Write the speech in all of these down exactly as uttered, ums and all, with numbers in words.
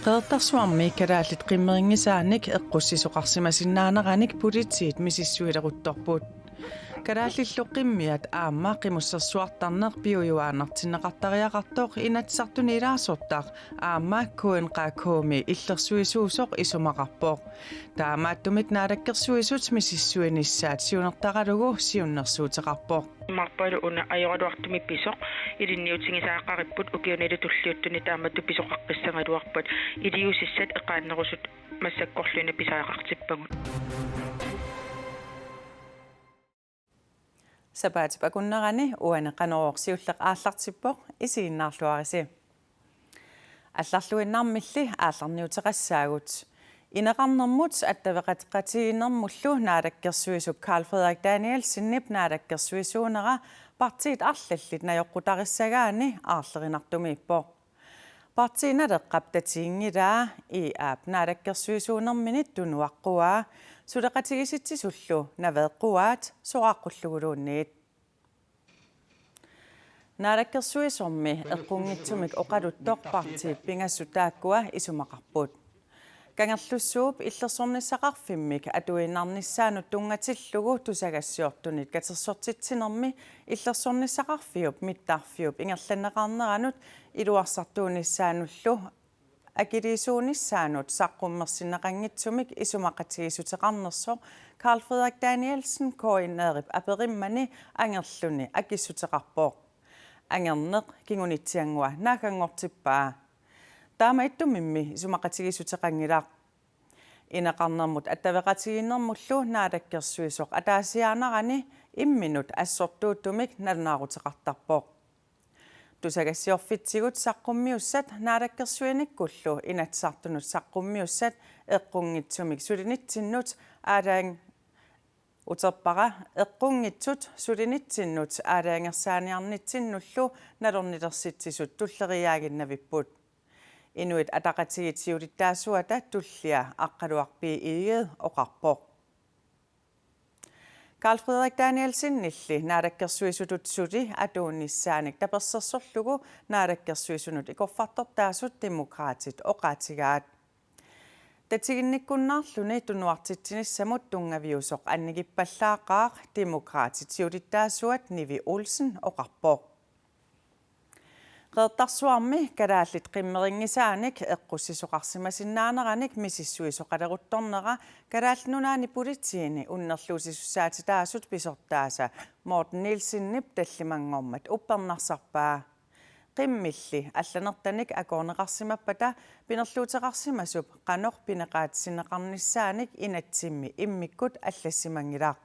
Qeqertarsuarmi kalaallit qimmerinngisaanik eqqussisoqarsimasinnaaneranik politiit misissuileruttorput. Kalaallillu qimmiat aamma qimussersuartarneq piujuaannartinneqartariaqartoq Inatsisartuni ilaasortaq aamma K N Q K-mi illersuisuusoq isumaqarpoq. Taamaattumik Naalakkersuisut misissuinissaat siunertaralugu siunnersuuteqarpoq. Imaappoq una ajoraluartumik pisoq ilinniutigisariaqaripput, ukiunilu tulliuttuni taamatut pisoqaqqissagaluarpat, iliuusissat eqaannerusut massakkorluinnaq pisariaqartippagut. Sapaatip akunnerani uani Qanorooq siulleq aallartippoq, isiginnaarluarisi. Allarluinnarmilli aallarniuteqassaagut. Ineqarnermut attaveqatigiinnermullu naalakkersuisoq Karl Frederik Danielsenip naalakkersuisuunera partiit arlallit najoqqutarissagaanni aarlerinartumiippoq. Partii Naleqqap tatiginngilaa IA-p naalakkersuisuunerminit tunuaqquaa, suleqatigiissitsisullu naveeqquaat soraaqqulluguluunniit. Naalakkersuisormi eqqunngitsumik oqaluttoq partiit pingasut taakkua isumaqarput. Kangerlussuup illersornissaqarfimmik atuinnarnissaanut tunngatillugu tusagassiortunit katersortitsinermi illersornissaqarfiup mittarfiup ingerlanneqarneranut iluarsartuunissaanullu akiliisuunissaanut saqqummersinneqanngitsumik isumaqatigiissuteqarnersoq Karl Frederik Danielsen K N R-ip aperimmani angerluni akissuteqarpoq. Angerneq kingunitsiannguaq naagganngortippaa. Taamaattumimmi isumaqatigiissuteqanngilaq. Ineqarnermut attaveqatigiinnermullu naalakkersuisoq ataasiaannarani imminut assortuuttumik nalunaaruteqartarpoq. Tusagassiorfitsigut saqqummiussat naalakkersuinikkullu Inatsisartunut saqqummiussat eqqunngitsumik sulinitsinnut aalaang-, uterpara, eqqunngitsut sulinitsinnut aalajangersaaniarnitsinnullu nalornilersitsisut tulleriiaaginnavipput. Inuit Ataqatigiit siulittaasuata tullia Aqqaluaq B. Egede oqarpoq. Karl Frederik Danielsenilli naalakkersuisutut suli atuunnissaanik tapersersorlugu naalakkersuisunut ikorfartortaasut Demokraatit oqaatigaat. Tatiginnikkunnaarluni tunuartitsinissamut tunngaviusoq annikippallaaqaaq, Demokraatit siulittaasuat Nivi Olsen oqarpoq. Qeqertarsuarmi kalaallit qimmerinngisaanik eqqussisoqarsimasinnaaneranik misissuisoqaleruttornera Kalaallit Nunaanni politiini unnerluussisussaatitaasut pisortaasa Morten Nielsenip tallimanngormat uppernarsarpaa. Qimmilli allanertanik akoorneqarsimappata pinerluuteqarsimasup qanoq pineqaatissinneqarnissaanik inatsimmi immikkut allassimanngilaq.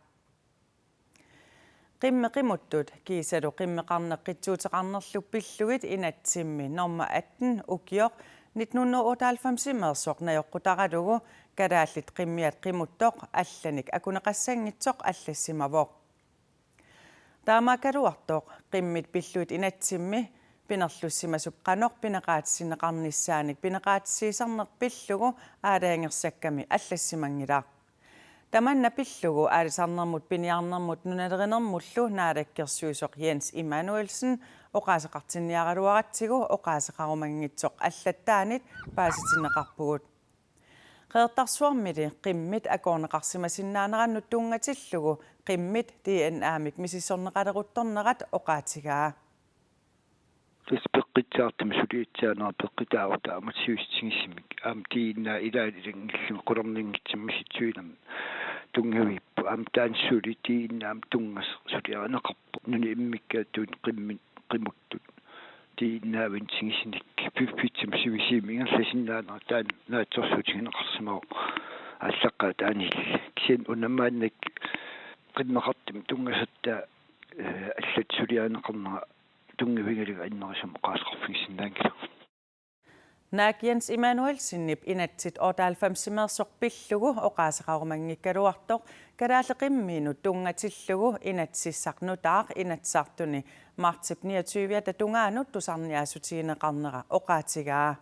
Qimmit qimuttut kiisalu qimmeqarneq qitsuuteqarnerlu pillugit inatsimmi norma atten ukioq nitten hundrede otteoghalvfemsimeersoq najoqqutaralugu kalaallit qimmiat qimuttoq allanik akuneqassanngitsoq allassimavoq. Taamaakkaluartoq qimmit pillugit inatsimmi pinerlussimasup qanoq pineqaatissinneqarnissaanik pineqaatissiisarneq pillugu aalajangersakkami allassimanngilaq. Tamanna pillugu aalisarnermut piniarnermut nunalerinermullu naalakkersuisoq Jens Immanuelsen oqaaseqartinniaraluaratsigu oqaaseqarumanngitsoq allattaanit paasitinneqarpugut. Qeqertarsuarmili qimmit akoorneqarsimasinnaaneranik tunngatillugu qimmit D N A-mik misissorneqaleruttornerat oqaatigaa. Tassa peqqissaartumik suliatsiaanera peqqutaavoq taamatut sivisutigisumik. Aamma D N A ilaat ilanngullugu qularnanngitsumik misissuinermut tunngaviippoq. Aamma taanna suli D N A-mik tunngasoq suliarineqarpoq. Nunat immikkaattunik qimmit qimuttut D N A-vinik tigusinikkut piffissami sivisuumi ingerlasinnaanerat taanna naatsorsuutigineqarsimavoq aallaqqaataaniilli. Kisianni una maannakkut qimmeqartumik tunngasortaa, eh, allatut suliarineqarnera tunngavigalugu annerusumik oqaaseqarfigisinnaanngilaq. Naak Jens Immanuelsenip inatsit otteoghalvfemsimeersoq pillugu oqaaseqarumanngikkaluartoq kalaallit qimmiinut tunngatillugu inatsisissaq nutaaq Inatsisartuni martsip niogtyviata tungaanut tusarniaassutigineqarnera oqaatigaa.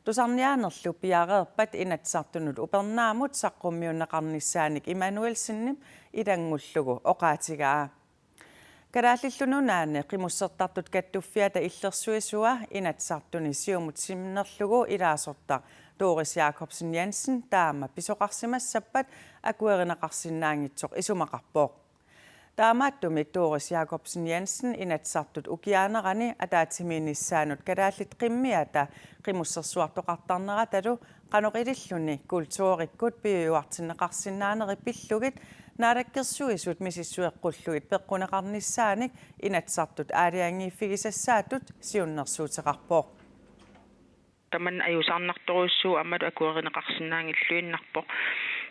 Tusarniaanerlu piareerpat Inatsisartunut upernaamut saqqummiunneqarnissaanik Immanuelsenip ilanngullugu oqaatigaa. Kalaallit Nunaanni Qimussertartut Kattuffiata illersuisua Inatsisartuni Siumut sinnerlugu ilaasortaq Doris Jakobsen Jensen taama pisoqarsimassappat akuerineqarsinnaanngitsoq isumaqarpoq. Taamaattumik Doris Jakobsen Jensen Inatsisartut ukiaanerani ataatsimiinnissaanut kalaallit qimmiata qimussersuartoqartarneratalu qanoq ililluni kulturikkut piujuartinneqarsinnaanerit pillugit Naalakkersuisut misissueqqullugit peqquneqarnissaanik Inatsisartut aalajangiiffigisassaattut siunnersuuteqarpoq. Tamanna ajuusaarnartorujussuuvoq aammalu akuerineqarsinnaanngilluinnarpoq.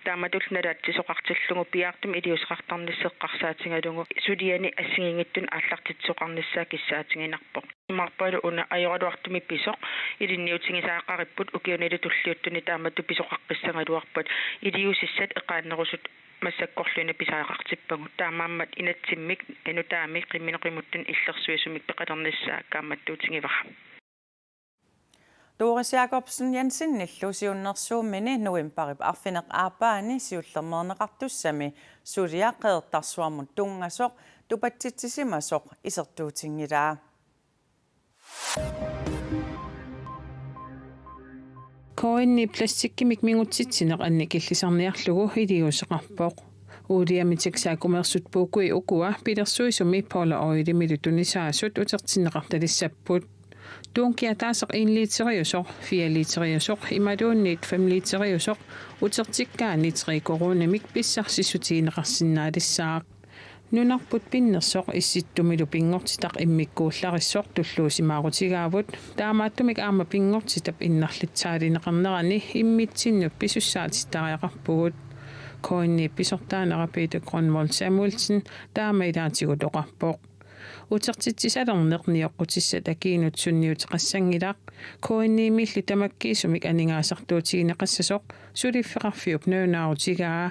Taamatullu nalaatsisoqartillugu piaartumik iliuuseqartarnissaq eqqarsaatigalugu suliani assigiinngitsunik aallartitsisoqarnissaa kissaatiginarpoq. Imaappoq una ajoraluartumik pisoq ilinniutigisariaqaripput ukiunilu tulliuttuni taamatut pisoqaqqissagaluarpat iliuusissat eqaannerusut massakkorluinnaq pisariaqartippagut. Taamaammat inatsimmik nutaamik qimminik qimuttuni illersuisumik peqalernissaa kaammattuutigivara. Doris Jakobsen Jensenillu siunnersuummini novembarip arfineq-aappaani siullermeerneqartussami suliaq Qeqertarsuarmut tunngasoq tupatsitsisimasoq isertuutinngilaa. K N-ip plastikkimik mingutsitsineq annikillisarniarlugu iliuuseqarpoq. Uuliamit saqqummersut puukui ukua pilersuisumi Polar Oilimilu tunisaasut utertinneqartalissapput. Tuunki ataaseq en literiusoq, fire literiusoq imaluunniit fem literiusoq utertikkaanni tre koruunimik pissarsissutigineqarsinnaalissaaq. Nunarput pinnersoq Issittumilu pinngortitaq immikkuullarissoq tulluusimaarutigaavut, taamaattumik aamma pinngortitap innarlitsiaalineqarnerani immitsinnut pisussaatittariaqarpugut. K N-ip pisortaanera Peter Grønvold Samuelsen taama ilaatigut oqarpoq. Utertitsisalerneq nioqqutissat akiinut sunniuteqassanngilaq, K N-imiilli tamakkiisumik aningaasartuutigineqassasoq suliffeqarfiup nalunaarutigaa.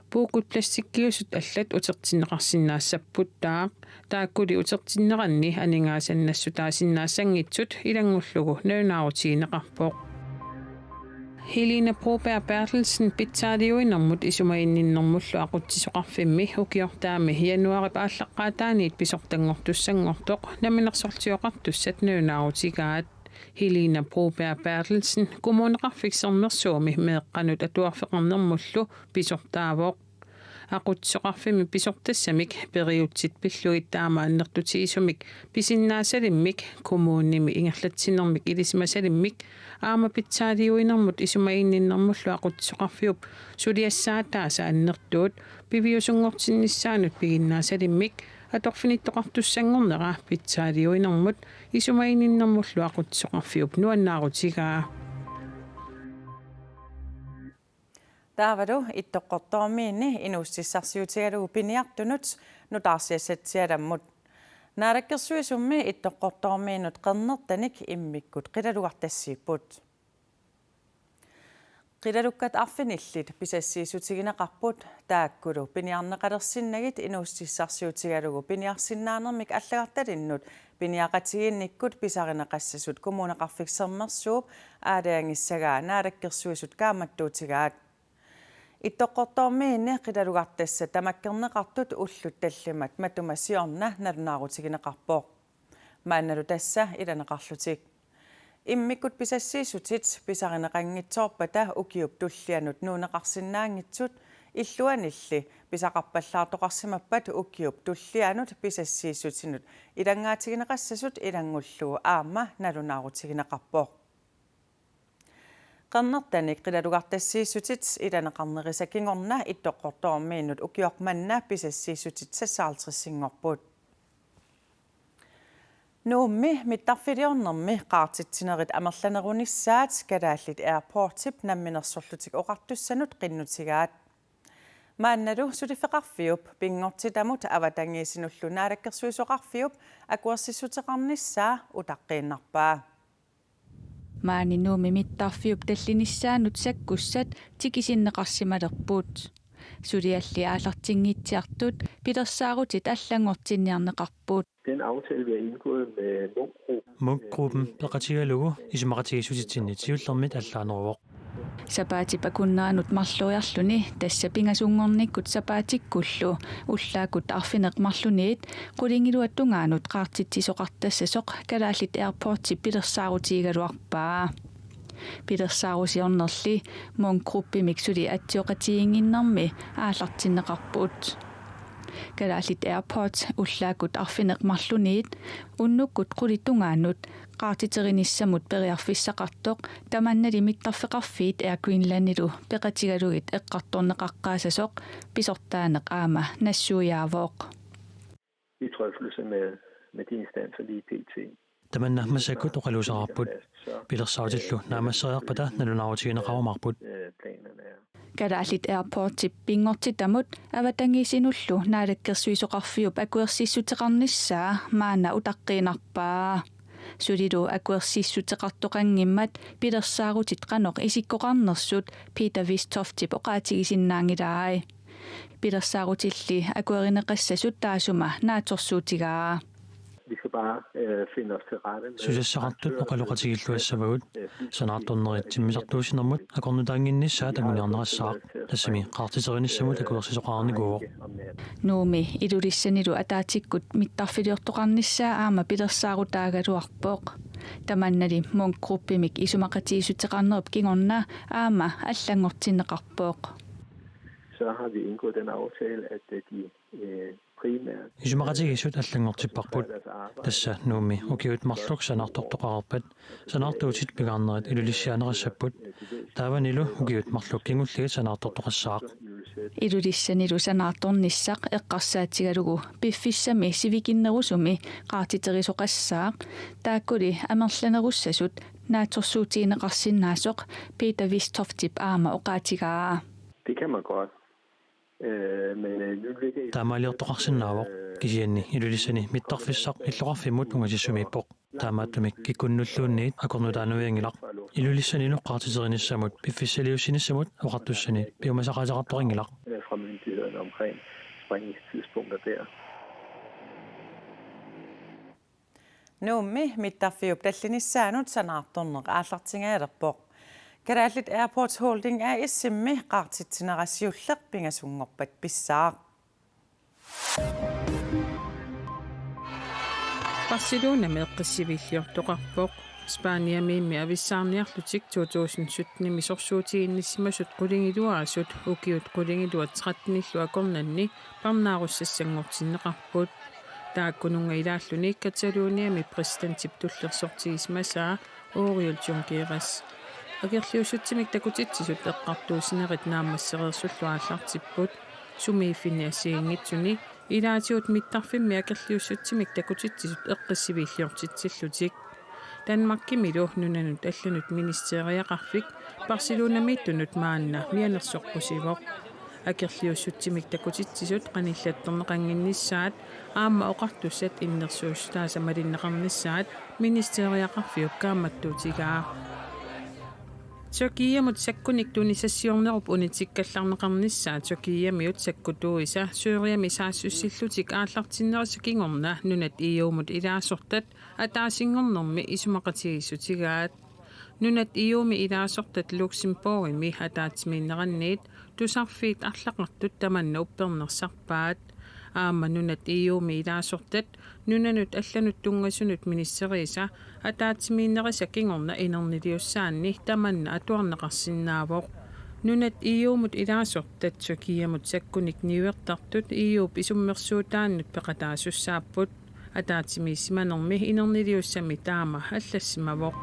Puukut plastikkiusut allat utertinneqarsinnaassapput taava, taakkuli utertinneranni aningaasannassutaasinnaassanngitsut ilanngullugu nalunaarutigineqarpoq. Helena Broberg Berthelsen pitsaaliuinermut isumaginninnermullu aqutsisoqarfimmi ukiortaami januaarip aallaqqaataaniit pisortanngortussanngortoq Namminersorlutik Oqartussat nalunaarutigaat. Helena Broberg Berthelsen Kommuneqarfik Sermersuumi meeqqanut atuarfeqarnermullu pisortaavoq. Aqutsisoqarfimmi pisortassamik periutsit pillugit taama annertutigisumik pisinnaasalimmik, kommunimi ingerlatsinermik ilisimasalimmik, aamma pitsaaliuinermut isumaginninnermullu aqutsisoqarfiup suliassaataasa annertuut piviusunngortinnissaanut piginnaasalimmik, atorfinittoqartussanngornera pitsaaliuinermut isumaginninnermullu aqutsisoqarfiup nuannaarutigaa. Taavalu Ittoqqortoormiini inuussutissarsiutigalugu piniartunut nutaarsiassatsialammut. Naalakkersuisummi Ittoqqortoormiinut qernertanik immikkut qilalugartassiipput. Qilalukkat arfinillit pisassiissutigineqarput, taakkulu piniarneqalersinnagit inuussutissarsiutigalugu piniarsinnaanermik allagartalinnut piniaqatigiinnikkut pisarineqassasut Kommuneqarfik Sermersuup aalajangissagaa Naalakkersuisut kaammattuutigaat. Ittoqqortoormiini qilalugartassat tamakkerneqartut ullut tallimat matuma siorna nalunaarutigineqarpoq. Maannalu tassa ilaneqarlutik. Immikkut pisassiissutit pisarineqanngitsoorpata ukiup tullianut nuunneqarsinnaanngitsut, illuanilli pisaqarpallaartoqarsimappat ukiup tullianut pisassiissutinut ilanngaatigineqassasut ilanngullugu aamma nalunaarutigineqarpoq. Qernertanik qilalugartassiissutit ilaneqarnerisa kingorna Ittoqqortoormiinut ukioq manna pisassiissutit seksoghalvtredsinngorput. Nuummi mittarfiliornermi qaartitsinerit amerlanerunissaat Kalaallit Airportsip Namminersorlutik Oqartussanut qinnutigaat. Maannalu suliffeqarfiup pinngortitamut avatangiisinullu naalakkersuisoqarfiup akuersissuteqarnissaa utaqqiinnarpaa. Maani Nuummi mittarfiup tallinissaanut sakkussat tikisinneqarsimalerput. Sulialli aallartinngitsiartut pilersaarutit allanngortinniarneqarput. Den aftale, vi har indgået med Munch-gruppen. Munch-gruppen peqatigalugu isumaqatigiissutitsinnit siullermit allaaneruvoq. Sapaatip akunneranut marloriarluni tassa pingasunngornikkut sapaatikkullu ullaakkut arfineq-marlunniit qulingiluat tungaanut qaartitsisoqartassasoq Kalaallit Airportsi pilersaarutigigaluarpaa. Pilersaarusiornerli Munk Gruppimik suli atsioqatigiinnginnermik. Kalaallit Airports ullaakkut arfineq-marlunniit unnukkut qulit tungaanut qaartiterinissamut periarfissaqartoq tamannali mittarfeqarfiit Air Greenlandilu peqatigalugit eqqartorneqaqqaassasoq pisortaaneq aamma nassuiaavoq. I drøftelse med, med de instanser lige pt. Tamanna massakkut oqaluuseraarput. Pilersaarutillu naammasseriarpata nalunaarutigineqarumaarput. Øh, planerne er. Kalaallit Airportip pinngortitamut avatangiisinullu naalakkersuisoqarfiup akuersissuteqarnissaa maanna utaqqiinnarpaa. Sulilu akuersissuteqartoqanngimmat pilersaarutit qanoq isikkoqarnersut Peter Vistoftip oqaatigisinnaanngilai. Pilersaarutilli akuerineqassasut taassuma naatsorsuutigaa. Vi skal bare øh, finde os til rette med Susassaqartut oqaloqatigilluassavagut. Sanaartornerit timmisartuussinermut akornutaannginnissaat anguniarneqassaaq. Tassami qaartiterinissamut akuersisoqarnikuuvoq. Nuummi Ilulissanilu ataatsikkut mittarfiliortoqarnissaa aamma pilersaarutaagaluarpoq. Tamannali Munk Gruppimik isumaqatigiissuteqarnerup kingorna aamma allanngortinneqarpoq. Så har vi indgået den aftale, at øh, de øh, primært Isumaqatigiissut allanngortipparput. Tassa Nuummi ukiut marluk sanaartortoqareerpat sanaartuutit pingaarnerit Ilulissiaanneqassapput. Taavanilu ukiut marluk kingulliit sanaartortoqassaaq. Ilulissanilu sanaartornissaq eqqarsaatigalugu piffissami sivikinnerusumi qaartiterisoqassaaq, taakkuli amerlanerussasut naatsorsuutigineqarsinnaasoq Peter Vistoftip aamma oqaatigaa. Det kan man godt. Øh, men øh, nu ligger I Taamaaliortoqarsinnaavoq, kisianni Ilulissani mittarfissaq illoqarfimmut ungasissumiippoq. Taamaattumik kikkunnulluunniit akornutaanuianngilaq. Ilulissanilu qaartiterinissamut piffissaliussinissamut oqartussani piumasaqaateqartoqanngilaq. øh, fra myndighederne omkring sprængningstidspunkter der. Nuummi mittarfiup tallinissaanut sanaartorneq aallartingajalerpoq. Kalaallit Airports Holding A/S-imi qaartitsinera siulleq pingasunngorpat pissaaq. Barcelonami eqqissiviilliortoqarpoq. Spaniamiimmi avissaarniarlutik to tusind syttenimi sorsuutiginnissisimasut qulingiluaasut ukiut qulingiluat tretten-illu akornanni parnaarussassanngortinneqarput. Taakkununnga ilaalluni Cataloniami præsidentip tullersortigisimasaa Oriol Junqueras. Akerliussutsimik takutitsisut eqqartuussinerit naammassereersullu aallartipput, sumiiffinni assigiinngitsuni ilaatigut mittarfimmi akerliussutsimik takutitsisut eqqissiviilliortitsillutik. Danmarkimilu nunanut allanut ministeriaqarfik Barcelonamiittunut maanna mianersoqqusivoq. Akerliussutsimik takutitsisut qanillattorneqannginnissaat aamma oqartussat innersuussutaasa malinneqarnissaat ministeriaqarfiup kaammattuutigaa. Tyrkiamut sakkunik tunisassiornerup unitikkallarneqarnissaa Tyrkiamiut sakkutuisa Syriami saassussillutik aallartinnerisa kingorna nunat E U-mut ilaasortat ataasinngornermi isumaqatigiissutigaat. Nunat E U-mi ilaasortat Luxembourgimi ataatsimiinneranniit tusarfiit arlaqartut tamanna uppernarsarpaat. Aamma nunat E U-mi ilaasortat nunanut allanut tunngasunut ministeriisa ataatsimiinnerisa kingorna inerniliussaanni tamanna atuarneqarsinnaavoq. Nunat E U-mut ilaasortat Tyrkiamut sakkunik niuertartut E U-p isummersuutaannut peqataasussaapput. Ataatsimiissimanermi inerniliussami taama allassimavoq.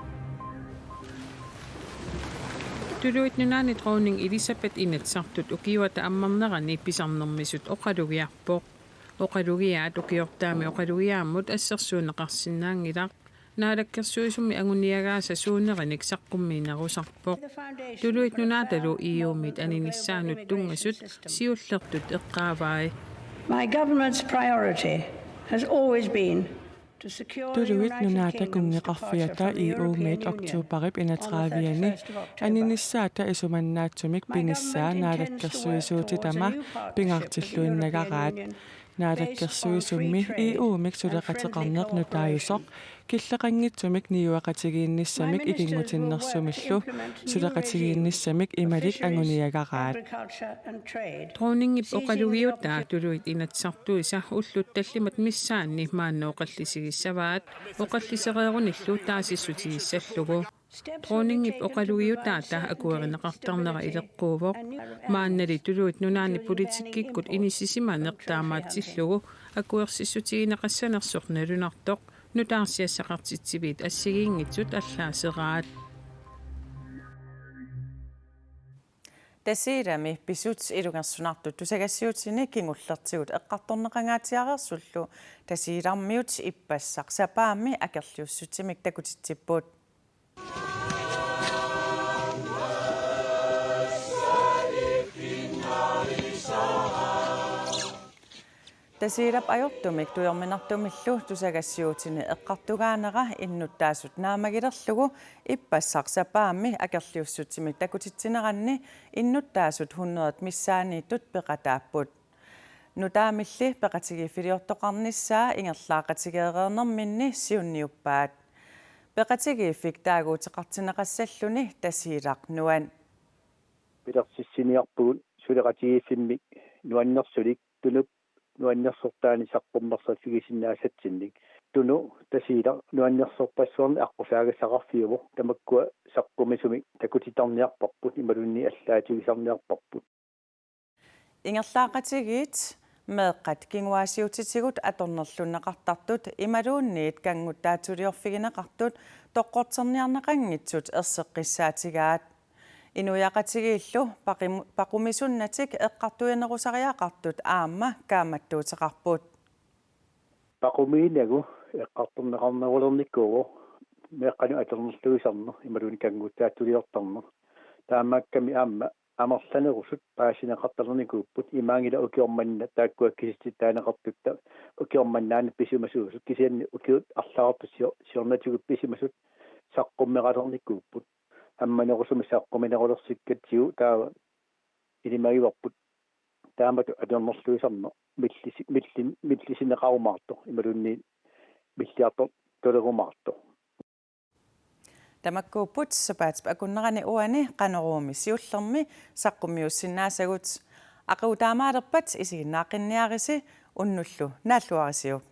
Tuluit Nunaanni Dronning Elizabeth Inatsisartut ukiuata ammarnerani pisarnermisut oqalugiarpoq. Oqalugiaat ukiortaami oqalugiaammut assersuunneqarsinnaanngilaq. Naalakkersuisummi anguniagaasa suunerinik saqqummiinerusarpoq. Tuluit Nunaatalu E U-miit aninissaannut tunngasut siullertut eqqaavai. My government's priority has always been to secure a Tuluit United Nunaata Kingdom's departure kunngeqarfiata from the E U-miit European Union oktobarip on the enogtredive-ani thirty-first of October. aninissaatta isumannaatsunik My pinissaa government intends to work towards a naalakkersuisuutitama new partnership with the European pingaartilluinnagaraat. Union Naalakkersuisummi E U-mik suleqateqarneq nutaajusoq killeqanngitsumik niueqatigiinnissamik ikinngutinnersumillu suleqatigiinnissamik imalik anguniagaraat. Dronningip oqalugiutaa tuluit inatsisartuisa ullut tallimat missaanni maanna oqallisigissavaat, oqallisereerunillu taasissutigissallugu. Dronningip oqalugiutaata akuerineqartarnera ileqquuvoq. Maannali tuluit nunaanni politikkikkut inissisimaneq taamaatsillugu akuersissutigineqassanersoq nalunartoq, nutaarsiassaqartitsiviit assigiinngitsut allaaseraat. Tasiilami pisut ilungersunartut tusagassiutini kingullertigut eqqartorneqangaatsiareersullu Tasiilarmiut ippassaq sapaammi akerliussutsimik takutitsipput. Tasiilap ajortumik tujorminartumillu tusagassiutini eqqartugaanera innuttaasut naammagilerlugu ippassaq sapaammi akerliussutsimik takutitsineranni innuttaasut hundredet missaanniittut peqataapput. Nutaamilli peqatigiiffiliortoqarnissaa ingerlaaqatigeereernerminni siunniuppaat. Peqatigiiffik taaguuteqartinneqassalluni Tasiilaq Nuan. Pilersitsiniarpugut suleqatigiiffimmik nuannersulik Tunup nuannersortaanik saqqummersiffigisinnaassatsinnik. Tunu Tasiilaq nuannersorpassuarnik aqqusaagassaqarfiuvoq, tamakkua saqqummisumik takutitarniarparput imaluunniit allaatigisarniarparput. Ingerlaaqatigiit meeqqat kinguaassiuutitigut atornerlunneqartartut imaluunniit kannguttaatsuliorfigineqartut toqqorterniarneqanngitsut erseqqissaatigaat. Inuiaqatigiillu paqim-, paqumisunnatik eqqartuinerusariaqartut aamma kaammattuuteqarput. Paqumiinagu eqqartorneqarnerulernikuuvoq meeqqanut atornerluisarneq imaluunniit kannguttaatsuliortarneq. Taamaakkami aamma amerlanerusut paasineqartalernikuupput, imaanngilaq ukioq manna taakkua kisitsisinnaaneqartutta ukioq manna aana pisimasuusut, kisianni ukiut arlaatigut sio-, siornatigut pisimasut saqqummeralernikuupput. Ammanerusumik saqquminerulersikkatsigu taava ilimagivarput taamatut atornerluisarneq millisi-, millin-, millisinneqarumaartoq imaluunniit milliartortorumaartoq. Tamakkuupput sapaatip akunnerani uani Qanoruumi siullermi saqqummiussinnaasagut. Aqagu taamaalerpat isiginnaaqqinniarisi, unnullu naalluarisiuk.